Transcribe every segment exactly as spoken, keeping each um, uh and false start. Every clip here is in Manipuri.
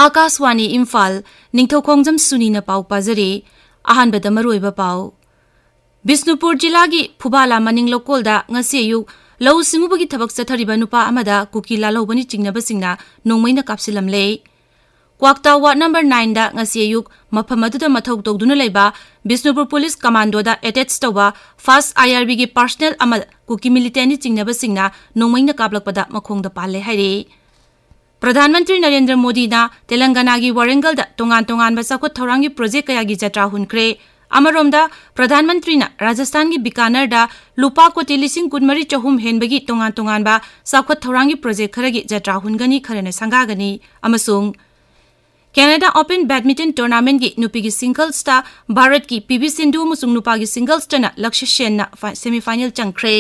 ꯑꯥꯀꯥꯁꯋꯥꯅꯤ ꯏꯝꯐꯥꯜ, ꯅꯤꯡꯊꯧꯈꯣꯡꯖꯝ ꯁꯨꯅꯤꯅ ꯄꯥꯎ ꯄꯥꯖꯔꯤ꯫ ꯑꯍꯥꯟꯕꯗ ꯃꯔꯨꯑꯣꯏꯕ ꯄꯥꯎ꯫ ꯕꯤꯁꯅꯨꯄꯨꯔ ꯖꯤꯂꯥꯒꯤ ꯐꯨꯕꯥꯂꯥ ꯃꯅꯤꯡ ꯂꯧꯀꯣꯜꯗ ꯉꯁꯤ ꯑꯌꯨꯛ ꯂꯧꯎ ꯁꯤꯡꯎꯕꯒꯤ ꯊꯕꯛ ꯆꯠꯊꯔꯤꯕ ꯅꯨꯄꯥ ꯑꯃꯗ ꯀꯨꯀꯤ ꯂꯥꯜꯍꯧꯕꯅꯤ ꯆꯤꯡꯅꯕꯁꯤꯡꯅ ꯅꯣꯡꯃꯩꯅ ꯀꯥꯞꯁꯤꯜꯂꯝꯂꯦ꯫ ꯀ꯭ꯋꯥꯛꯇꯥ ꯋꯥꯔꯗ ꯅꯝꯕꯔ ꯅꯥꯏꯟꯗ ꯉꯁꯤ ꯑꯌꯨꯛ ꯃꯐꯝ ꯑꯗꯨꯗ ꯃꯊꯧ ꯇꯧꯗꯨꯅ ꯂꯩꯕ ꯕꯤꯁꯅꯨꯄꯨꯔ ꯄꯨꯂꯤꯁ ꯀꯃꯥꯟꯗꯣꯗ ꯑꯦꯇꯦꯆ ꯇꯧꯕ ꯐꯥꯁ ꯑꯥꯏ ꯑꯥꯔ ꯕꯤꯒꯤ ꯄꯥꯔꯁꯅꯦꯜ ꯑꯃ ꯀꯨꯀꯤ ꯃꯤꯂꯤꯇꯦꯟꯠꯅꯤ ꯆꯤꯡꯅꯕꯁꯤꯡꯅ ꯅꯣꯡꯃꯩꯅ ꯀꯥꯞꯂꯛꯄꯗ ꯃꯈꯣꯡꯗ ꯄꯥꯜꯂꯦ ꯍꯥꯏꯔꯤ꯫ ꯄ꯭ꯔꯙꯥꯟ ꯃꯟꯇ꯭ꯔꯤ ꯅꯔꯦꯟꯗ꯭ꯔ ꯃꯣꯗꯤꯅ ꯇꯦꯂꯪꯒꯅꯥꯒꯤ ꯋꯥꯔꯦꯡꯒꯜꯗ ꯇꯣꯉꯥꯟ ꯇꯣꯉꯥꯟꯕ ꯆꯥꯎꯈꯠ ꯊꯧꯔꯥꯡꯒꯤ ꯄ꯭ꯔꯣꯖꯦꯛ ꯀꯌꯥꯒꯤ ꯖꯇ꯭ꯔꯥ ꯍꯨꯟꯈ꯭ꯔꯦ꯫ ꯑꯃꯔꯣꯝꯗ, ꯄ꯭ꯔꯙꯥꯟ ꯃꯟꯇ꯭ꯔꯤꯅ ꯔꯥꯖꯁꯊꯥꯟꯒꯤ ꯕꯤꯀꯥꯅꯔꯗ ꯂꯨꯄꯥ ꯀꯣꯇꯤ ꯂꯤꯁꯤꯡ ꯀꯨꯟꯃꯔꯤ ꯆꯍꯨꯝ ꯍꯦꯟꯕꯒꯤ ꯇꯣꯉꯥꯟ ꯇꯣꯉꯥꯟꯕ ꯆꯥꯎꯈꯠ ꯊꯧꯔꯥꯡꯒꯤ ꯄ꯭ꯔꯣꯖꯦꯛ ꯈꯔꯒꯤ ꯖꯇ꯭ꯔꯥ ꯍꯨꯟꯒꯅꯤ, ꯈꯔꯅ ꯁꯪꯒꯥꯒꯅꯤ꯫ ꯑꯃꯁꯨꯡ ꯀꯦꯅꯥꯗꯥ ꯑꯣꯄꯟ ꯕꯦꯗꯃꯤꯟꯇꯟ ꯇꯣꯔꯅꯥꯃꯦꯟꯠꯀꯤ ꯅꯨꯄꯤꯒꯤ ꯁꯤꯡꯒꯜꯁꯇ ꯚꯥꯔꯠꯀꯤ ꯄꯤ ꯚꯤ ꯁꯤꯟꯙꯨ ꯑꯃꯁꯨꯡ ꯅꯨꯄꯥꯒꯤ ꯁꯤꯡꯒꯜꯁꯇꯅ ꯂꯛꯁ꯭ꯌ ꯁꯦꯟꯅ ꯐꯥ-, ꯁꯦꯃꯤꯐꯥꯏꯅꯦꯜ ꯆꯪꯈ꯭ꯔꯦ꯫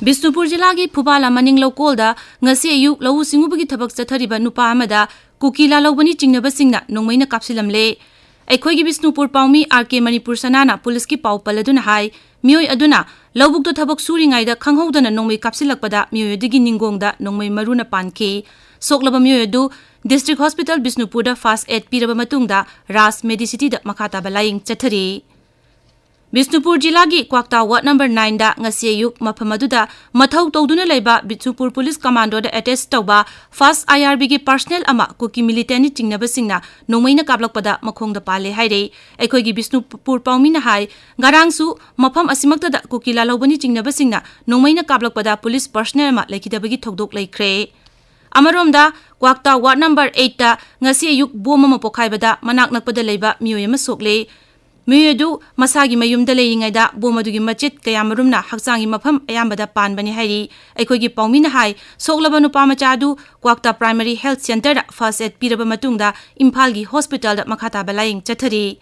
ꯕꯤꯁꯅꯨꯄꯨꯔ ꯖꯤꯂꯥꯒꯤ ꯐꯨꯕꯥꯂꯥ ꯃꯅꯤꯡ ꯂꯧꯀꯣꯜꯗ ꯉꯁꯤ ꯑꯌꯨꯛ ꯂꯧꯎ ꯁꯤꯡꯎꯕꯒꯤ ꯊꯕꯛ ꯆꯠꯊꯔꯤꯕ ꯅꯨꯄꯥ ꯑꯃꯗ ꯀꯨꯀꯤ ꯂꯥꯜꯍꯧꯕꯅꯤ ꯆꯤꯡꯅꯕꯁꯤꯡꯅ ꯅꯣꯡꯃꯩꯅ ꯀꯥꯞꯁꯤꯜꯂꯝꯂꯦ꯫ ꯑꯩꯈꯣꯏꯒꯤ ꯕꯤꯁꯅꯨꯄꯨꯔ ꯄꯥꯎꯃꯤ ꯑꯥꯔ ꯀꯦ ꯃꯅꯤꯄꯨꯔ ꯁꯅꯥꯅ ꯄꯨꯂꯤꯁꯀꯤ ꯄꯥꯎ ꯄꯜꯂꯗꯨꯅ ꯍꯥꯏ, ꯃꯤꯑꯣꯏ ꯑꯗꯨꯅ ꯂꯧꯕꯨꯛꯇ ꯊꯕꯛ ꯁꯨꯔꯤꯉꯩꯗ ꯈꯪꯍꯧꯗꯅ ꯅꯣꯡꯃꯩ ꯀꯥꯞꯁꯤꯜꯂꯛꯄꯗ ꯃꯤꯑꯣꯏ ꯑꯗꯨꯒꯤ ꯅꯤꯡꯒꯣꯡꯗ ꯅꯣꯡꯃꯩ ꯃꯔꯨꯅ ꯄꯥꯟꯈꯤ꯫ ꯁꯣꯛꯂꯕ ꯃꯤꯑꯣꯏ ꯑꯗꯨ ꯗꯤꯁꯇ꯭ꯔꯤꯛ ꯍꯣꯁꯄꯤꯇꯥꯜ ꯕꯤꯁꯅꯨꯄꯨꯔꯗ ꯐꯥꯁ ꯑꯦꯗ ꯄꯤꯔꯕ ꯃꯇꯨꯡꯗ ꯔꯥꯖ ꯃꯦꯗꯤꯁꯤꯇꯤꯗ ꯃꯈꯥ ꯇꯥꯕ ꯂꯥꯌꯦꯡ ꯆꯠꯊꯔꯤ꯫ ꯕꯤꯁꯅꯨꯄꯨꯔ ꯖꯤꯂꯥꯒꯤ ꯀ꯭ꯋꯥꯛꯇꯥ ꯋꯥꯔꯗ ꯅꯝꯕꯔ ꯅꯥꯏꯟꯗ ꯉꯁꯤ ꯑꯌꯨꯛ ꯃꯐꯝ ꯑꯗꯨꯗ ꯃꯊꯧ ꯇꯧꯗꯨꯅ ꯂꯩꯕ ꯕꯤꯁꯅꯨꯄꯨꯔ ꯄꯨꯂꯤꯁ ꯀꯃꯥꯟꯗꯣꯗ ꯑꯦꯇꯦꯆ ꯇꯧꯕ ꯐꯥꯁ ꯑꯥꯏ ꯑꯥꯔ ꯕꯤꯒꯤ ꯄꯥꯔꯁꯅꯦꯜ ꯑꯃ ꯀꯨꯀꯤ ꯃꯤꯂꯤꯇꯦꯟꯠꯅꯤ ꯆꯤꯡꯅꯕꯁꯤꯡꯅ ꯅꯣꯡꯃꯩꯅ ꯀꯥꯞꯂꯛꯄꯗ ꯃꯈꯣꯡꯗ ꯄꯥꯜꯂꯦ ꯍꯥꯏꯔꯦ꯫ ꯑꯩꯈꯣꯏꯒꯤ ꯕꯤꯁꯅꯨꯄꯨꯔ ꯄꯥꯎꯃꯤꯅ ꯍꯥꯏ, ꯉꯔꯥꯡꯁꯨ ꯃꯐꯝ ꯑꯁꯤꯃꯛꯇꯗ ꯀꯨꯀꯤ ꯂꯥꯜꯍꯧꯕꯅꯤ ꯆꯤꯡꯅꯕꯁꯤꯡꯅ ꯅꯣꯡꯃꯩꯅ ꯀꯥꯞꯂꯛꯄꯗ ꯄꯨꯂꯤꯁ ꯄꯥꯔꯁꯅꯦꯜ ꯑꯃ ꯂꯩꯈꯤꯗꯕꯒꯤ ꯊꯧꯗꯣꯛ ꯂꯩꯈ꯭ꯔꯦ꯫ ꯑꯃꯔꯣꯝꯗ, ꯀ꯭ꯋꯥꯛꯇꯥ ꯋꯥꯔꯗ ꯅꯝꯕꯔ ꯑꯩꯠꯇ ꯉꯁꯤ ꯑꯌꯨꯛ ꯕꯣꯝ ꯑꯃ ꯄꯣꯈꯥꯏꯕꯗ ꯃꯅꯥꯛ ꯅꯛꯄꯗ ꯂꯩꯕ ꯃꯤꯑꯣꯏ ꯑꯃ ꯁꯣꯛꯂꯦ꯫ ꯃꯤꯑꯣꯏ ꯑꯗꯨ ꯃꯁꯥꯒꯤ ꯃꯌꯨꯝꯗ ꯂꯩꯔꯤꯉꯩꯗ ꯕꯣꯝ ꯑꯗꯨꯒꯤ ꯃꯆꯦꯠ ꯀꯌꯥꯃꯔꯨꯝꯅ ꯍꯛꯆꯥꯡꯒꯤ ꯃꯐꯝ ꯑꯌꯥꯝꯕꯗ ꯄꯥꯟꯕꯅꯤ ꯍꯥꯏꯔꯤ꯫ ꯑꯩꯈꯣꯏꯒꯤ ꯄꯥꯎꯃꯤꯅ ꯍꯥꯏ, ꯁꯣꯛꯂꯕ ꯅꯨꯄꯥ ꯃꯆꯥ ꯑꯗꯨ ꯀ꯭ꯋꯥꯛꯇꯥ ꯄ꯭ꯔꯥꯏꯃꯥꯔꯤ ꯍꯦꯜꯊ ꯁꯦꯟꯇꯔꯗ ꯐꯥꯔꯁ ꯑꯦꯗ ꯄꯤꯔꯕ ꯃꯇꯨꯡꯗ ꯏꯝꯐꯥꯜꯒꯤ ꯍꯣꯁꯄꯤꯇꯥꯜꯗ ꯃꯈꯥ ꯇꯥꯕ ꯂꯥꯌꯦꯡ ꯆꯠꯊꯔꯤ꯫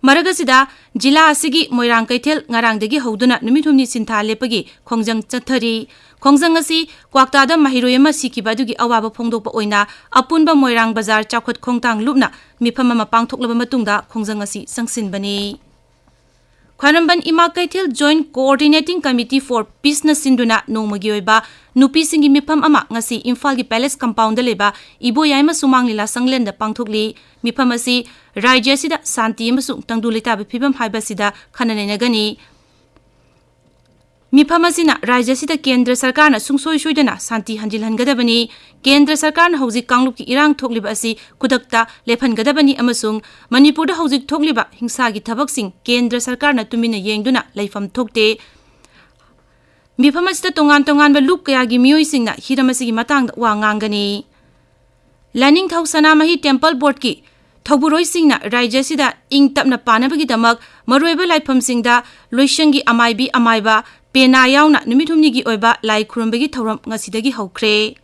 ꯃꯔꯛ ꯑꯁꯤꯗ, ꯖꯤꯂꯥ ꯑꯁꯤꯒꯤ ꯃꯣꯏꯔꯥꯡ ꯀꯩꯊꯦꯜ ꯉꯔꯥꯡꯗꯒꯤ ꯍꯧꯗꯨꯅ ꯅꯨꯃꯤꯠ ꯍꯨꯝꯅꯤ ꯁꯤꯟꯊꯥ ꯂꯦꯞꯄꯒꯤ ꯈꯣꯡꯖꯪ ꯆꯠꯊꯔꯤ꯫ ꯈꯣꯡꯖꯪ ꯑꯁꯤ ꯀ꯭ꯋꯥꯛꯇꯥꯗ ꯃꯍꯩꯔꯣꯏ ꯑꯃ ꯁꯤꯈꯤꯕ ꯑꯗꯨꯒꯤ ꯑꯋꯥꯕ ꯐꯣꯡꯗꯣꯛꯄ ꯑꯣꯏꯅ ꯑꯄꯨꯟꯕ ꯃꯣꯏꯔꯥꯡ ꯕꯖꯥꯔ ꯆꯥꯎꯈꯠ ꯈꯣꯡꯊꯥꯡ ꯂꯨꯞꯅ ꯃꯤꯐꯝ ꯑꯃ ꯄꯥꯡꯊꯣꯛꯂꯕ ꯃꯇꯨꯡꯗ ꯈꯣꯡꯖꯪ ꯑꯁꯤ ꯆꯪꯁꯤꯟꯕꯅꯤ꯫ ꯈ꯭ꯋꯥꯏꯔꯝꯕꯟ ꯏꯃꯥ ꯀꯩꯊꯦꯜ Joint Coordinating Committee for Peaceꯅ ꯁꯤꯟꯗꯨꯅ ꯅꯣꯡꯃꯒꯤ ꯑꯣꯏꯕ ꯅꯨꯄꯤꯁꯤꯡꯒꯤ ꯃꯤꯐꯝ ꯑꯃ ꯉꯁꯤ ꯏꯝꯐꯥꯜꯒꯤ Palace Compoundꯗ ꯂꯩꯕ ꯏꯕꯣꯌꯥꯏꯃ ꯁꯨꯃꯥꯡ ꯂꯤꯂꯥ ꯁꯪꯂꯦꯟꯗ ꯄꯥꯡꯊꯣꯛꯂꯤ꯫ ꯃꯤꯐꯝ ꯑꯁꯤ ꯔꯥꯖ꯭ꯌ ꯑꯁꯤꯗ ꯁꯥꯟꯇꯤ ꯑꯃꯁꯨꯡ ꯇꯪꯗꯨ ꯂꯩꯇꯥꯕ ꯐꯤꯕꯝ ꯍꯥꯏꯕꯁꯤꯗ ꯈꯟꯅ ꯅꯩꯅꯒꯅꯤ꯫ ꯃꯤꯐꯝ ꯑꯁꯤꯅ ꯔꯥꯖ꯭ꯌ ꯑꯁꯤꯗ ꯀꯦꯟꯗ꯭ꯔ ꯁꯔꯀꯥꯔꯅ ꯁꯨꯡꯁꯣꯏ ꯁꯣꯏꯗꯅ ꯁꯥꯟꯇꯤ ꯍꯟꯖꯤꯜꯍꯟꯒꯗꯕꯅꯤ꯫ ꯀꯦꯟꯗ꯭ꯔ ꯁꯔꯀꯥꯔꯅ ꯍꯧꯖꯤꯛ ꯀꯥꯡꯂꯨꯞꯀꯤ ꯏꯔꯥꯡ ꯊꯣꯛꯂꯤꯕ ꯑꯁꯤ ꯈꯨꯗꯛꯇ ꯂꯦꯞꯍꯟꯒꯗꯕꯅꯤ ꯑꯃꯁꯨꯡ ꯃꯅꯤꯄꯨꯔꯗ ꯍꯧꯖꯤꯛ ꯊꯣꯛꯂꯤꯕ ꯍꯤꯡꯁꯥꯒꯤ ꯊꯕꯛꯁꯤꯡ ꯀꯦꯟꯗ꯭ꯔ ꯁꯔꯀꯥꯔꯅ ꯇꯨꯃꯤꯟꯅ ꯌꯦꯡꯗꯨꯅ ꯂꯩꯐꯝ ꯊꯣꯛꯇꯦ꯫ ꯃꯤꯐꯝ ꯑꯁꯤꯗ ꯇꯣꯉꯥꯟ ꯇꯣꯉꯥꯟꯕ ꯂꯨꯞ ꯀꯌꯥꯒꯤ ꯃꯤꯑꯣꯏꯁꯤꯡꯅ ꯍꯤꯔꯝ ꯑꯁꯤꯒꯤ ꯃꯇꯥꯡꯗ ꯋꯥ ꯉꯥꯡꯒꯅꯤ꯫ ꯂꯥꯏꯅꯤꯡꯊꯧ ꯁꯅꯥꯃꯍꯤ Temple Boardꯀꯤ ꯊꯧꯕꯨꯔꯣꯏꯁꯤꯡꯅ ꯔꯥꯖ꯭ꯌ ꯑꯁꯤꯗ ꯏꯪ ꯇꯞꯅ ꯄꯥꯟꯅꯕꯒꯤꯗꯃꯛ ꯃꯔꯨꯑꯣꯏꯕ ꯂꯥꯏꯐꯝꯁꯤꯡꯗ ꯂꯣꯏꯁꯪꯒꯤ ꯑꯃꯥꯏꯕꯤ ꯑꯃꯥꯏꯕ ꯄꯦꯅꯥ ꯌꯥꯎꯅ ꯅꯨꯃꯤꯠ ꯍꯨꯝꯅꯤꯒꯤ ꯑꯣꯏꯕ ꯂꯥꯏ ꯈꯨꯔꯨꯝꯕꯒꯤ ꯊꯧꯔꯝ ꯉꯁꯤꯗꯒꯤ ꯍꯧꯈ꯭ꯔꯦ꯫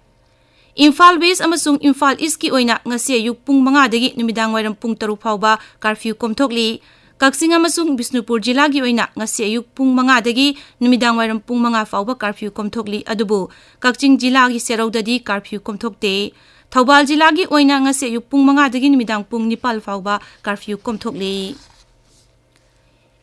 ꯏꯝꯐꯥꯜ West ꯑꯃꯁꯨꯡ ꯏꯝꯐꯥꯜ Eastꯀꯤ ꯑꯣꯏꯅ ꯉꯁꯤ ꯑꯌꯨꯛ ꯄꯨꯡ ꯃꯉꯥꯗꯒꯤ ꯅꯨꯃꯤꯗꯥꯡ ꯋꯥꯏꯔꯝ ꯄꯨꯡ ꯇꯔꯨꯛ ꯐꯥꯎꯕ ꯀꯥꯔꯐ꯭ꯌꯨ ꯀꯣꯝꯊꯣꯛꯂꯤ꯫ ꯀꯛꯆꯤꯡ ꯑꯃꯁꯨꯡ ꯕꯤꯁꯅꯨꯄꯨꯔ ꯖꯤꯂꯥꯒꯤ ꯑꯣꯏꯅ ꯉꯁꯤ ꯑꯌꯨꯛ ꯄꯨꯡ ꯃꯉꯥꯗꯒꯤ ꯅꯨꯃꯤꯗꯥꯡ ꯋꯥꯏꯔꯝ ꯄꯨꯡ ꯃꯉꯥ ꯐꯥꯎꯕ ꯀꯥꯔꯐ꯭ꯌꯨ ꯀꯣꯝꯊꯣꯛꯂꯤ꯫ ꯑꯗꯨꯕꯨ ꯀꯛꯆꯤꯡ ꯖꯤꯂꯥꯒꯤ ꯁꯦꯔꯧꯗꯗꯤ ꯀꯥꯔꯐ꯭ꯌꯨ ꯀꯣꯝꯊꯣꯛꯇꯦ꯫ ꯊꯧꯕꯥꯜ ꯖꯤꯂꯥꯒꯤ ꯑꯣꯏꯅ ꯉꯁꯤ ꯑꯌꯨꯛ ꯄꯨꯡ ꯃꯉꯥꯗꯒꯤ ꯅꯨꯃꯤꯗꯥꯡ ꯄꯨꯡ ꯅꯤꯄꯥꯜ ꯐꯥꯎꯕ ꯀꯥꯔꯐ꯭ꯌꯨ ꯀꯣꯝꯊꯣꯛꯂꯤ꯫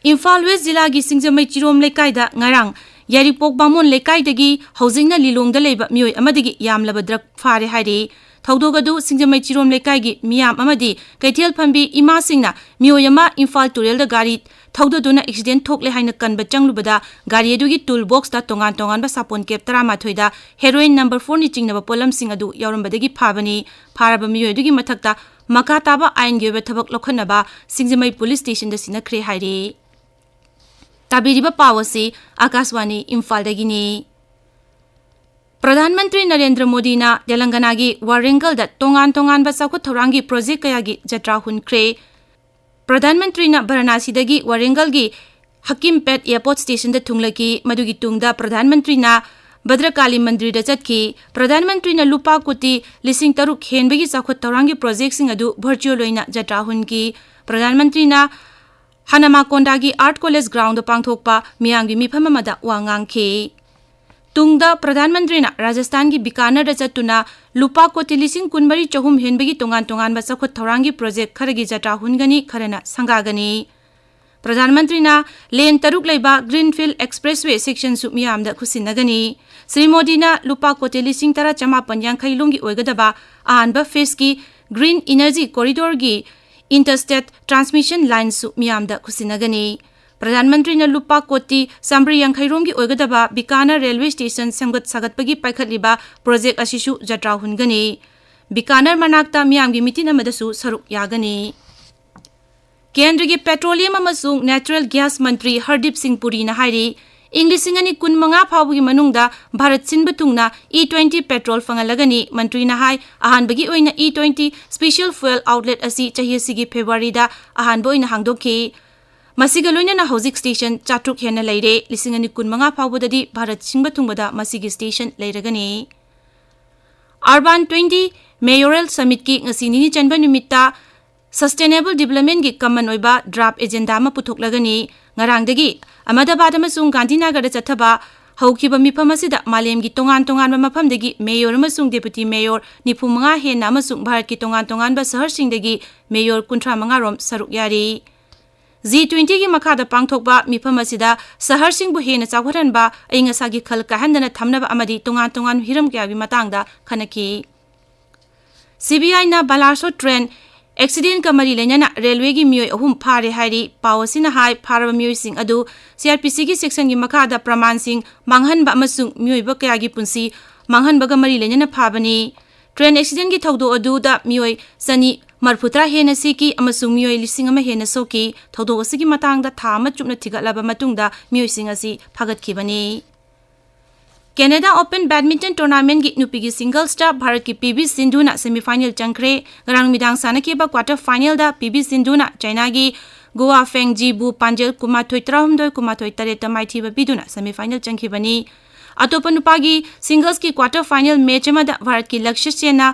ꯏꯝꯐꯥꯜ West ꯖꯤꯂꯥꯒꯤ ꯁꯤꯡꯖꯃꯩ ꯆꯤꯔꯣꯝ ꯂꯩꯀꯥꯏꯗ ꯉꯔꯥꯡ ꯌꯥꯏꯔꯤꯄꯣꯛ ꯕꯥꯃꯣꯟ ꯂꯩꯀꯥꯏꯗꯒꯤ ꯍꯧꯖꯤꯛꯅ ꯂꯤꯂꯣꯡꯗ ꯂꯩꯕ ꯃꯤꯑꯣꯏ ꯑꯃꯗꯒꯤ ꯌꯥꯝꯂꯕ ꯗ꯭ꯔꯒ ꯐꯥꯔꯦ ꯍꯥꯏꯔꯤ꯫ ꯊꯧꯗꯣꯛ ꯑꯗꯨ ꯁꯤꯡꯖꯃꯩ ꯆꯤꯔꯣꯝ ꯂꯩꯀꯥꯏꯒꯤ ꯃꯤꯌꯥꯝ ꯑꯃꯗꯤ ꯀꯩꯊꯦꯜ ꯐꯝꯕꯤ ꯏꯃꯥꯁꯤꯡꯅ ꯃꯤꯑꯣꯏ ꯑꯃ ꯏꯝꯐꯥꯜ ꯇꯨꯔꯦꯜꯗ ꯒꯥꯔꯤ ꯊꯧꯗꯗꯨꯅ ꯑꯦꯛꯁꯤꯗꯦꯟ ꯊꯣꯛꯂꯦ ꯍꯥꯏꯅ ꯀꯟꯕ ꯆꯪꯂꯨꯕꯗ ꯒꯥꯔꯤ ꯑꯗꯨꯒꯤ ꯇꯨꯜ ꯕꯣꯛꯁꯇ ꯇꯣꯉꯥꯟ ꯇꯣꯉꯥꯟꯕ ꯁꯥꯄꯣꯟ ꯀꯦꯞ ꯇꯔꯥꯃꯥꯊꯣꯏꯗ ꯍꯦꯔꯣꯏꯟ ꯅꯝꯕꯔ ꯐꯣꯔꯅ ꯆꯤꯡꯅꯕ ꯄꯣꯠꯂꯝꯁꯤꯡ ꯑꯗꯨ ꯌꯥꯎꯔꯝꯕꯗꯒꯤ ꯐꯥꯕꯅꯤ꯫ ꯐꯥꯔꯕ ꯃꯤꯑꯣꯏ ꯑꯗꯨꯒꯤ ꯃꯊꯛꯇ ꯃꯈꯥ ꯇꯥꯕ ꯑꯥꯏꯟꯒꯤ ꯑꯣꯏꯕ ꯊꯕꯛ ꯂꯧꯈꯠꯅꯕ ꯁꯤꯡꯖꯃꯩ ꯄꯨꯂꯤꯁ ꯁ꯭ꯇꯦꯁꯟꯗ ꯁꯤꯟꯅꯈ꯭ꯔꯦ ꯍꯥꯏꯔꯤ꯫ ꯇꯥꯕꯤꯔꯤꯕ ꯄꯥꯎ ꯑꯁꯤ ꯑꯀꯥꯁꯋꯥꯅꯤ ꯏꯝꯐꯥꯜꯗꯒꯤꯅꯤ꯫ ꯄ꯭ꯔꯙꯥꯟ ꯃꯟꯇ꯭ꯔꯤ ꯅꯔꯦꯟꯗ꯭ꯔ ꯃꯣꯗꯤꯅ ꯇꯦꯂꯪꯒꯅꯥꯒꯤ ꯋꯥꯔꯦꯡꯒꯜꯗ ꯇꯣꯉꯥꯟ ꯇꯣꯉꯥꯟꯕ ꯆꯥꯎꯈꯠ ꯊꯧꯔꯥꯡꯒꯤ ꯄ꯭ꯔꯣꯖꯦꯛ ꯀꯌꯥꯒꯤ ꯖꯇ꯭ꯔꯥ ꯍꯨꯟꯈ꯭ꯔꯦ꯫ ꯄ꯭ꯔꯙꯥꯟ ꯃꯟꯇ꯭ꯔꯤꯅ ꯚꯥꯔꯥꯅꯥꯁꯤꯗꯒꯤ ꯋꯥꯔꯦꯡꯒꯜꯒꯤ ꯍꯀꯤꯝꯄꯦꯠ ꯑꯦꯌꯔꯄꯣꯔꯠ ꯁ꯭ꯇꯦꯁꯟꯗ ꯊꯨꯡꯂꯈꯤ꯫ ꯃꯗꯨꯒꯤ ꯇꯨꯡꯗ ꯄ꯭ꯔꯙꯥꯟ ꯃꯟꯇ꯭ꯔꯤꯅ ꯚꯗ꯭ꯔꯀꯥꯂꯤ ꯃꯟꯗꯤꯔꯗ ꯆꯠꯈꯤ꯫ ꯄ꯭ꯔꯙꯥꯟ ꯃꯟꯇ꯭ꯔꯤꯅ ꯂꯨꯄꯥ ꯀꯣꯇꯤ ꯂꯤꯁꯤꯡ ꯇꯔꯨꯛ ꯍꯦꯟꯕꯒꯤ ꯆꯥꯎꯈꯠ ꯊꯧꯔꯥꯡꯒꯤ ꯄ꯭ꯔꯣꯖꯦꯛꯁꯤꯡ ꯑꯗꯨ ꯚꯔꯆꯨꯑꯦꯜ ꯑꯣꯏꯅ ꯖꯇ꯭ꯔꯥ ꯍꯨꯟꯈꯤ꯫ ꯄ꯭ꯔꯙꯥꯟ ꯃꯟꯇ꯭ꯔꯤꯅ ꯍꯅꯃꯥꯀꯣꯟꯗꯥꯒꯤ ꯑꯥꯔꯠ ꯀꯣꯂꯦꯖ ꯒ꯭ꯔꯥꯎꯟꯗ ꯄꯥꯡꯊꯣꯛꯄ ꯃꯤꯌꯥꯝꯒꯤ ꯃꯤꯐꯝ ꯑꯃꯗ ꯋꯥ ꯉꯥꯡꯈꯤ꯫ ꯇꯨꯡꯗ ꯄ꯭ꯔꯙꯥꯟ ꯃꯟꯇ꯭ꯔꯤꯅ ꯔꯥꯖꯁꯊꯥꯟꯒꯤ ꯕꯤꯀꯥꯅꯔꯗ ꯆꯠꯇꯨꯅ ꯂꯨꯄꯥ ꯀꯣꯇꯤ ꯂꯤꯁꯤꯡ ꯀꯨꯟꯃꯔꯤ ꯆꯍꯨꯝ ꯍꯦꯟꯕꯒꯤ ꯇꯣꯉꯥꯟ ꯇꯣꯉꯥꯟꯕ ꯆꯥꯎꯈꯠ ꯊꯧꯔꯥꯡꯒꯤ ꯄ꯭ꯔꯣꯖꯦꯛ ꯈꯔꯒꯤ ꯖꯇ꯭ꯔꯥ ꯍꯨꯟꯒꯅꯤ, ꯈꯔꯅ ꯁꯪꯒꯥꯒꯅꯤ꯫ ꯄ꯭ꯔꯙꯥꯟ ꯃꯟꯇ꯭ꯔꯤꯅ ꯂꯦꯟ ꯇꯔꯨꯛ ꯂꯩꯕ ꯒ꯭ꯔꯤꯟꯐꯤꯜꯗ ꯑꯦꯛꯁꯄ꯭ꯔꯦꯁꯋꯦ ꯁꯦꯛꯁꯟꯁꯨ ꯃꯤꯌꯥꯝꯗ ꯈꯨꯠꯁꯤꯟꯅꯒꯅꯤ꯫ ꯁ꯭ꯔꯤ ꯃꯣꯗꯤꯅ ꯂꯨꯄꯥ ꯀꯣꯇꯤ ꯂꯤꯁꯤꯡ ꯇꯔꯥ ꯆꯃꯥꯄꯟ ꯌꯥꯡꯈꯩ ꯂꯣꯝꯒꯤ ꯑꯣꯏꯒꯗꯕ ꯑꯍꯥꯟꯕ ꯐꯦꯁꯀꯤ ꯒ꯭ꯔꯤꯟ ꯏꯅꯔꯖꯤ ꯀꯣꯔꯤꯗꯣꯔꯒꯤ ꯏꯟꯇꯔꯁ꯭ꯇꯦꯠ ꯇ꯭ꯔꯥꯟꯁꯃꯤꯁꯟ ꯂꯥꯏꯟꯁꯨ ꯃꯤꯌꯥꯝꯗ ꯈꯨꯠꯁꯤꯟꯅꯒꯅꯤ꯫ ꯄ꯭ꯔꯙꯥꯟ ꯃꯟꯇ꯭ꯔꯤꯅ ꯂꯨꯄꯥ ꯀꯣꯇꯤ ꯆꯥꯃꯔꯤ ꯌꯥꯡꯈꯩ ꯔꯣꯝꯒꯤ ꯑꯣꯏꯒꯗꯕ ꯕꯤꯀꯥꯅꯔ ꯔꯦꯜꯋꯦ ꯁ꯭ꯇꯦꯁꯟ ꯁꯦꯝꯒꯠ ꯁꯥꯒꯠꯄꯒꯤ ꯄꯥꯏꯈꯠꯂꯤꯕ ꯄ꯭ꯔꯣꯖꯦꯛ ꯑꯁꯤꯁꯨ ꯖꯇ꯭ꯔꯥ ꯍꯨꯟꯒꯅꯤ꯫ ꯕꯤꯀꯥꯅꯔ ꯃꯅꯥꯛꯇ ꯃꯤꯌꯥꯝꯒꯤ ꯃꯤꯇꯤꯟ ꯑꯃꯗꯁꯨ ꯁꯔꯨꯛ ꯌꯥꯒꯅꯤ꯫ ꯀꯦꯟꯗ꯭ꯔꯒꯤ ꯄꯦꯇ꯭ꯔꯣꯂꯤꯌꯝ ꯑꯃꯁꯨꯡ ꯅꯦꯆꯔꯦꯜ ꯒ꯭ꯌꯥꯁ ꯃꯟꯇ꯭ꯔꯤ ꯍꯔꯗꯤꯞ ꯁꯤꯡ ꯄꯨꯔꯤꯅ ꯍꯥꯏꯔꯤ, ꯏꯪ ꯂꯤꯁꯤꯡ ꯑꯅꯤ ꯀꯨꯟꯃꯉꯥ ꯐꯥꯎꯕꯒꯤ ꯃꯅꯨꯡꯗ ꯚꯥꯔꯠ ꯁꯤꯟꯕ ꯊꯨꯡꯅ ꯏ ꯇ꯭ꯋꯦꯟꯇꯤ ꯄꯦꯇ꯭ꯔꯣꯜ ꯐꯪꯍꯜꯂꯒꯅꯤ꯫ ꯃꯟꯇ꯭ꯔꯤꯅ ꯍꯥꯏ, ꯑꯍꯥꯟꯕꯒꯤ ꯑꯣꯏꯅ E twenty special fuel outlet ꯑꯁꯤ ꯆꯍꯤ ꯑꯁꯤꯒꯤ ꯐꯦꯕ꯭ꯔꯨꯋꯥꯔꯤꯗ ꯑꯍꯥꯟꯕ ꯑꯣꯏꯅ ꯍꯥꯡꯗꯣꯛꯈꯤ꯫ ꯃꯁꯤꯒ ꯂꯣꯏꯅꯅ ꯍꯧꯖꯤꯛ ꯁ꯭ꯇꯦꯁꯟ ꯆꯥꯇ꯭ꯔꯨꯛ ꯍꯦꯟꯅ ꯂꯩꯔꯦ꯫ ꯂꯤꯁꯤꯡ ꯑꯅꯤ ꯀꯨꯟꯃꯉꯥ ꯐꯥꯎꯕꯗꯗꯤ ꯚꯥꯔꯠ ꯁꯤꯟꯕ ꯊꯨꯡꯕꯗ ꯃꯁꯤꯒꯤ ꯁ꯭ꯇꯦꯁꯟ ꯂꯩꯔꯒꯅꯤ꯫ ꯑꯔꯕꯥꯟ ꯇ꯭ꯋꯦꯟꯇꯤ ꯃꯦꯌꯣꯔꯦꯜ ꯁꯃꯤꯠꯀꯤ ꯉꯁꯤ ꯅꯤꯅꯤ ꯆꯟꯕ ꯅꯨꯃꯤꯠꯇ ꯁꯁꯇꯦꯅꯦꯕꯜ ꯗꯤꯕꯂꯞꯃꯦꯟꯒꯤ ꯀꯃꯟ ꯑꯣꯏꯕ ꯗ꯭ꯔꯥꯐ ꯑꯦꯖꯦꯟꯗꯥ ꯑꯃ ꯄꯨꯊꯣꯛꯂꯒꯅꯤ꯫ ꯉꯔꯥꯡꯗꯒꯤ ꯑꯍꯃꯗꯥꯕꯥꯗ ꯑꯃꯁꯨꯡ ꯒꯥꯟꯙꯤꯅꯒꯔꯗ ꯆꯠꯊꯕ ꯍꯧꯈꯤꯕ ꯃꯤꯐꯝ ꯑꯁꯤꯗ ꯃꯥꯂꯦꯝꯒꯤ ꯇꯣꯉꯥꯟ ꯇꯣꯉꯥꯟꯕ ꯃꯐꯝꯗꯒꯤ ꯃꯦꯌꯣꯔ ꯑꯃꯁꯨꯡ ꯗꯦꯄꯨꯇꯤ ꯃꯦꯌꯣꯔ ꯅꯤꯐꯨ ꯃꯉꯥ ꯍꯦꯟꯅ ꯑꯃꯁꯨꯡ ꯚꯥꯔꯠꯀꯤ ꯇꯣꯉꯥꯟ ꯇꯣꯉꯥꯟꯕ ꯁꯍꯔꯁꯤꯡꯗꯒꯤ ꯃꯦꯌꯣꯔ ꯀꯨꯟꯊ꯭ꯔꯥ ꯃꯉꯥ ꯔꯣꯝ ꯁꯔꯨꯛ ꯌꯥꯔꯤ꯫ ꯖꯤ ꯇ꯭ꯋꯦꯟꯇꯤꯒꯤ ꯃꯈꯥꯗ ꯄꯥꯡꯊꯣꯛꯄ ꯃꯤꯐꯝ ꯑꯁꯤꯗ ꯁꯍꯔꯁꯤꯡꯕꯨ ꯍꯦꯟꯅ ꯆꯥꯎꯈꯠꯍꯟꯕ, ꯑꯏꯪ ꯑꯁꯥꯒꯤ ꯈꯜ ꯀꯥꯏꯍꯟꯗꯅ ꯊꯝꯅꯕ ꯑꯃꯗꯤ ꯇꯣꯉꯥꯟ ꯇꯣꯉꯥꯟꯕ ꯍꯤꯔꯝ ꯀꯌꯥꯒꯤ ꯃꯇꯥꯡꯗ ꯈꯟꯅꯈꯤ꯫ ꯁꯤ ꯕꯤ ꯑꯥꯏꯅ ꯕꯂꯥꯁꯣꯔ ꯇ꯭ꯔꯦꯟ ꯑꯦꯛꯁꯤꯗꯦꯟꯀ ꯃꯔꯤ ꯂꯩꯅꯅ ꯔꯦꯜꯋꯦꯒꯤ ꯃꯤꯑꯣꯏ ꯑꯍꯨꯝ ꯐꯥꯔꯦ ꯍꯥꯏꯔꯤ꯫ ꯄꯥꯎ ꯑꯁꯤꯅ ꯍꯥꯏ, ꯐꯥꯔꯕ ꯃꯤꯑꯣꯏꯁꯤꯡ ꯑꯗꯨ ꯁꯤ ꯑꯥꯔ ꯄꯤ ꯁꯤꯒꯤ ꯁꯦꯛꯁꯟꯒꯤ ꯃꯈꯥꯗ ꯄ꯭ꯔꯃꯥꯟꯁꯤꯡ ꯃꯥꯡꯍꯟꯕ ꯑꯃꯁꯨꯡ ꯃꯤꯑꯣꯏꯕ ꯀꯌꯥꯒꯤ ꯄꯨꯟꯁꯤ ꯃꯥꯡꯍꯟꯕꯒ ꯃꯔꯤ ꯂꯩꯅꯅ ꯐꯥꯕꯅꯤ꯫ ꯇ꯭ꯔꯦꯟ ꯑꯦꯛꯁꯤꯗꯦꯟꯒꯤ ꯊꯧꯗꯣꯛ ꯑꯗꯨꯗ ꯃꯤꯑꯣꯏ ꯆꯅꯤ ꯃꯔꯤꯐꯨꯇꯔꯥ ꯍꯦꯟꯅ ꯁꯤꯈꯤ ꯑꯃꯁꯨꯡ ꯃꯤꯑꯣꯏ ꯂꯤꯁꯤꯡ ꯑꯃ ꯍꯦꯟꯅ ꯁꯣꯛꯈꯤ꯫ ꯊꯧꯗꯣꯛ ꯑꯁꯤꯒꯤ ꯃꯇꯥꯡꯗ ꯊꯥ ꯑꯃ ꯆꯨꯞꯅ ꯊꯤꯒꯠꯂꯕ ꯃꯇꯨꯡꯗ ꯃꯤꯑꯣꯏꯁꯤꯡ ꯑꯁꯤ ꯐꯥꯒꯠꯈꯤꯕꯅꯤ꯫ ꯀꯦꯅꯦꯗꯥ ꯑꯣꯄꯟ ꯕꯦꯗꯃꯤꯟꯇꯟ ꯇꯣꯔꯅꯥꯃꯦꯟꯒꯤ ꯅꯨꯄꯤꯒꯤ ꯁꯤꯡꯒꯜꯁꯇ ꯚꯥꯔꯠꯀꯤ ꯄꯤ ꯚꯤ ꯁꯤꯟꯙꯨꯅ ꯁꯦꯃꯤꯐꯥꯏꯅꯦꯜ ꯆꯪꯈ꯭ꯔꯦ꯫ ꯉꯔꯥꯡ ꯅꯨꯃꯤꯗꯥꯡ ꯁꯥꯟꯅꯈꯤꯕ ꯀ꯭ꯋꯥꯇꯔ ꯐꯥꯏꯅꯦꯜꯗ ꯄꯤ ꯚꯤ ꯁꯤꯟꯙꯨꯅ ꯆꯥꯏꯅꯥꯒꯤ ꯒꯨꯋꯥ ꯐꯦꯡꯖꯤꯕꯨ ꯄꯥꯟꯖꯜ ꯀꯨꯟꯃꯥꯊꯣꯏ ꯇꯔꯥꯍꯨꯝꯗꯣꯏ, ꯀꯨꯟꯃꯥꯊꯣꯏ ꯇꯔꯦꯠꯇ ꯃꯥꯏꯊꯤꯕ ꯄꯤꯗꯨꯅ ꯁꯦꯃꯤꯐꯥꯏꯅꯦꯜ ꯆꯪꯈꯤꯕꯅꯤ꯫ ꯑꯇꯣꯞꯄ ꯅꯨꯄꯥꯒꯤ ꯁꯤꯡꯒꯜꯁꯀꯤ ꯀ꯭ꯋꯥꯇꯔ ꯐꯥꯏꯅꯦꯜ ꯃꯦꯆ ꯑꯃꯗ ꯚꯥꯔꯠꯀꯤ ꯂꯛꯁ꯭ꯌ ꯁꯦꯟꯅ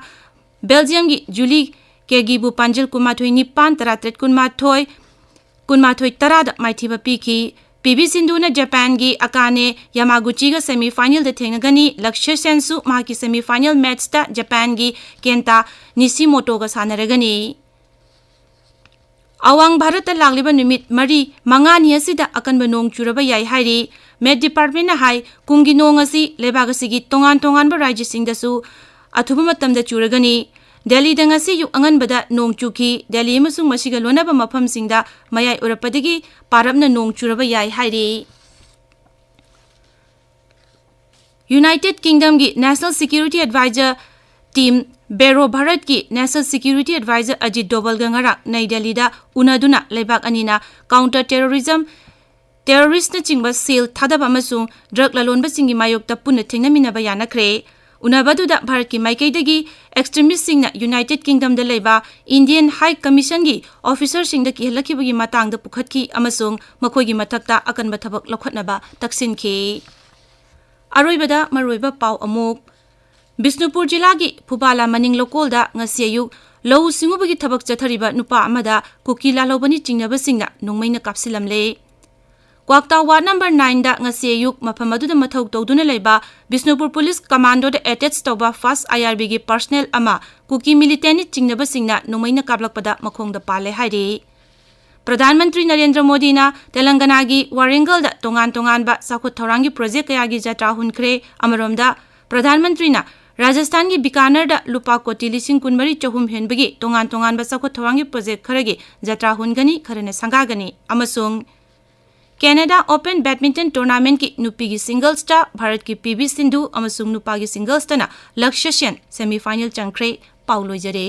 ꯕꯦꯜꯖꯤꯌꯝꯒꯤ ꯖꯨꯂꯤ ꯀꯦꯒꯤꯕꯨ ꯄꯥꯟꯖꯜ ꯀꯨꯟꯃꯥꯊꯣꯏ ꯅꯤꯄꯥꯟ, ꯇꯔꯥꯇꯔꯦꯠ ꯀꯨꯟꯃꯥꯊꯣꯏ, ꯀꯨꯟꯃꯥꯊꯣꯏ ꯇꯔꯥꯗ ꯃꯥꯏꯊꯤꯕ ꯄꯤꯈꯤ꯫ ꯄꯤ ꯚꯤ ꯁꯤꯟꯙꯨꯅ ꯖꯄꯥꯟꯒꯤ ꯑꯀꯥꯅꯦ ꯌꯥꯃꯥꯒꯨꯆꯤꯒ semifinalꯗ ꯊꯦꯡꯅꯒꯅꯤ꯫ ꯂꯛꯁ꯭ꯌ ꯁꯦꯟꯁꯨ ꯃꯍꯥꯛꯀꯤ semifinal matchꯇ ꯖꯄꯥꯟꯒꯤ ꯀꯦꯟꯇꯥ ꯅꯤꯁꯤꯃꯣꯇꯣꯒ ꯁꯥꯟꯅꯔꯒꯅꯤ꯫ ꯑꯋꯥꯡ ꯚꯥꯔꯠꯇ ꯂꯥꯛꯂꯤꯕ ꯅꯨꯃꯤꯠ ꯃꯔꯤ ꯃꯉꯥꯅꯤ ꯑꯁꯤꯗ ꯑꯀꯟꯕ ꯅꯣꯡ ꯆꯨꯔꯕ ꯌꯥꯏ ꯍꯥꯏꯔꯤ꯫ Met Departmentꯅ ꯍꯥꯏ, ꯀꯨꯝꯒꯤ ꯅꯣꯡ ꯑꯁꯤ ꯂꯩꯕꯥꯛ ꯑꯁꯤꯒꯤ ꯇꯣꯉꯥꯟ ꯇꯣꯉꯥꯟꯕ ꯔꯥꯖ꯭ꯌꯁꯤꯡꯗꯁꯨ ꯑꯊꯨꯕ ꯃꯇꯝꯗ ꯆꯨꯔꯒꯅꯤ꯫ ꯗꯦꯜꯂꯤꯗ ꯉꯁꯤ ꯑꯌꯨꯛ ꯑꯉꯟꯕꯗ ꯅꯣꯡ ꯆꯨꯈꯤ꯫ ꯗꯦꯜꯂꯤ ꯑꯃꯁꯨꯡ ꯃꯁꯤꯒ ꯂꯣꯟꯅꯕ ꯃꯐꯝꯁꯤꯡꯗ ꯃꯌꯥꯏ ꯑꯣꯏꯔꯞꯄꯗꯒꯤ ꯄꯥꯔꯞꯅ ꯅꯣꯡ ꯆꯨꯔꯕ ꯌꯥꯏ ꯍꯥꯏꯔꯤ꯫ United Kingdomꯒꯤ National Security Advisor Tim Barrow ꯚꯥꯔꯠꯀꯤ National Security Advisor Ajit Dovalꯒ ꯉꯔꯥꯡ ꯅꯩ ꯗꯦꯜꯂꯤꯗ ꯎꯅꯗꯨꯅ ꯂꯩꯕꯥꯛ ꯑꯅꯤꯅ counter terrorism, terroristꯅꯆꯤꯡꯕ ꯁꯦꯜ ꯊꯥꯗꯕ ꯑꯃꯁꯨꯡ drug ꯂꯂꯣꯟꯕꯁꯤꯡꯒꯤ ꯃꯥꯌꯣꯛꯇ ꯄꯨꯟꯅ ꯊꯦꯡꯅꯃꯤꯟꯅꯕ ꯌꯥꯅꯈ꯭ꯔꯦ꯫ ꯎꯅꯕ ꯑꯗꯨꯗ ꯚꯥꯔꯠꯀꯤ ꯃꯥꯏꯀꯩꯗꯒꯤ extremistꯁꯤꯡꯅ United Kingdomꯗ ꯂꯩꯕ Indian High Commissionꯒꯤ officerꯁꯤꯡꯗ ꯀꯤꯍꯜꯂꯛꯈꯤꯕꯒꯤ ꯃꯇꯥꯡꯗ ꯄꯨꯈꯠꯈꯤ ꯑꯃꯁꯨꯡ ꯃꯈꯣꯏꯒꯤ ꯃꯊꯛꯇ ꯑꯀꯟꯕ ꯊꯕꯛ ꯂꯧꯈꯠꯅꯕ ꯇꯛꯁꯤꯟꯈꯤ꯫ ꯑꯔꯣꯏꯕꯗ ꯃꯔꯨꯑꯣꯏꯕ ꯄꯥꯎ ꯑꯃꯨꯛ꯫ ꯕꯤꯁꯅꯨꯄꯨꯔ ꯖꯤꯂꯥꯒꯤ ꯐꯨꯕꯥꯂꯥ ꯃꯅꯤꯡ ꯂꯧꯀꯣꯜꯗ ꯉꯁꯤ ꯑꯌꯨꯛ ꯂꯧꯎ ꯁꯤꯡꯎꯕꯒꯤ ꯊꯕꯛ ꯆꯠꯊꯔꯤꯕ ꯅꯨꯄꯥ ꯑꯃꯗ ꯀꯨꯀꯤ ꯂꯥꯜꯍꯧꯕꯅꯤ ꯆꯤꯡꯅꯕꯁꯤꯡꯅ ꯅꯣꯡꯃꯩꯅ ꯀꯥꯞꯁꯤꯜꯂꯝꯂꯦ꯫ ꯀ꯭ꯋꯥꯛꯇꯥ ward number nineꯗ ꯉꯁꯤ ꯑꯌꯨꯛ ꯃꯐꯝ ꯑꯗꯨꯗ ꯃꯊꯧ ꯇꯧꯗꯨꯅ ꯂꯩꯕ ꯕꯤꯁꯅꯨꯄꯨꯔ ꯄꯨꯂꯤꯁ ꯀꯃꯥꯟꯗꯣꯗ attach ꯇꯧꯕ first IRBꯒꯤ personnel ꯑꯃ ꯀꯨꯀꯤ militantꯅꯤ ꯆꯤꯡꯅꯕꯁꯤꯡꯅ ꯅꯣꯡꯃꯩꯅ ꯀꯥꯞꯂꯛꯄꯗ ꯃꯈꯣꯡꯗ ꯄꯥꯜꯂꯦ ꯍꯥꯏꯔꯤ꯫ ꯄ꯭ꯔꯙꯥꯟ ꯃꯟꯇ꯭ꯔꯤ ꯅꯔꯦꯟꯗ꯭ꯔ ꯃꯣꯗꯤꯅ ꯇꯦꯂꯪꯒꯅꯥꯒꯤ ꯋꯥꯔꯦꯡꯒꯜꯗ ꯇꯣꯉꯥꯟ ꯇꯣꯉꯥꯟꯕ ꯆꯥꯎꯈꯠ ꯊꯧꯔꯥꯡꯒꯤ project ꯀꯌꯥꯒꯤ ꯖꯇ꯭ꯔꯥ ꯍꯨꯟꯈ꯭ꯔꯦ꯫ ꯑꯃꯔꯣꯝꯗ, ꯄ꯭ꯔꯙꯥꯟ ꯃꯟꯇ꯭ꯔꯤꯅ ꯔꯥꯖꯁꯊꯥꯟꯒꯤ ꯕꯤꯀꯥꯅꯔꯗ ꯂꯨꯄꯥ ꯀꯣꯇꯤ ꯂꯤꯁꯤꯡ ꯀꯨꯟꯃꯔꯤ ꯆꯍꯨꯝ ꯍꯦꯟꯕꯒꯤ ꯇꯣꯉꯥꯟ ꯇꯣꯉꯥꯟꯕ ꯆꯥꯎꯈꯠ ꯊꯧꯔꯥꯡꯒꯤ project ꯈꯔꯒꯤ ꯖꯇ꯭ꯔꯥ ꯍꯨꯟꯒꯅꯤ, ꯈꯔꯅ ꯁꯪꯒꯥꯒꯅꯤ꯫ ꯑꯃꯁꯨꯡ Canada Open Badminton Tournamentꯀꯤ ꯅꯨꯄꯤꯒꯤ singlesꯇ ꯚꯥꯔꯠꯀꯤ ꯄꯤ ꯚꯤ ꯁꯤꯟꯙꯨ ꯑꯃꯁꯨꯡ ꯅꯨꯄꯥꯒꯤ singlesꯇꯅ ꯂꯛꯁ꯭ꯌ ꯁꯦꯟ semifinal ꯆꯪꯈ꯭ꯔꯦ꯫ ꯄꯥꯎ ꯂꯣꯏꯖꯔꯦ꯫